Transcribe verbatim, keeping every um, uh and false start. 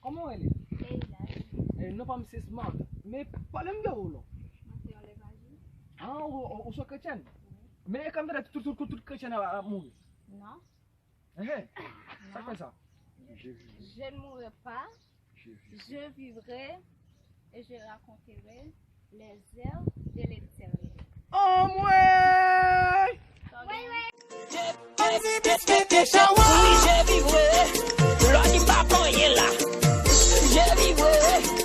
Kòman w rele? Leila. E, non pa m se Smart. Men pale m de ou non. Mwen se yon levajis. Ah, ou, ou, ou se yon kretyèn? Men e kòm tande tout, tout, tout, tout kretyèn ap, ap mouri. Non. Ehe. Sa k fè sa? Je ne mourrai pas. Je vivrai et je raconterai les œuvres de l'Éternel. Anmwey! Wi, wi. Je, je, je, je, je, je, wi, je vivrai. Lò di pa konyen la. Je vivrai.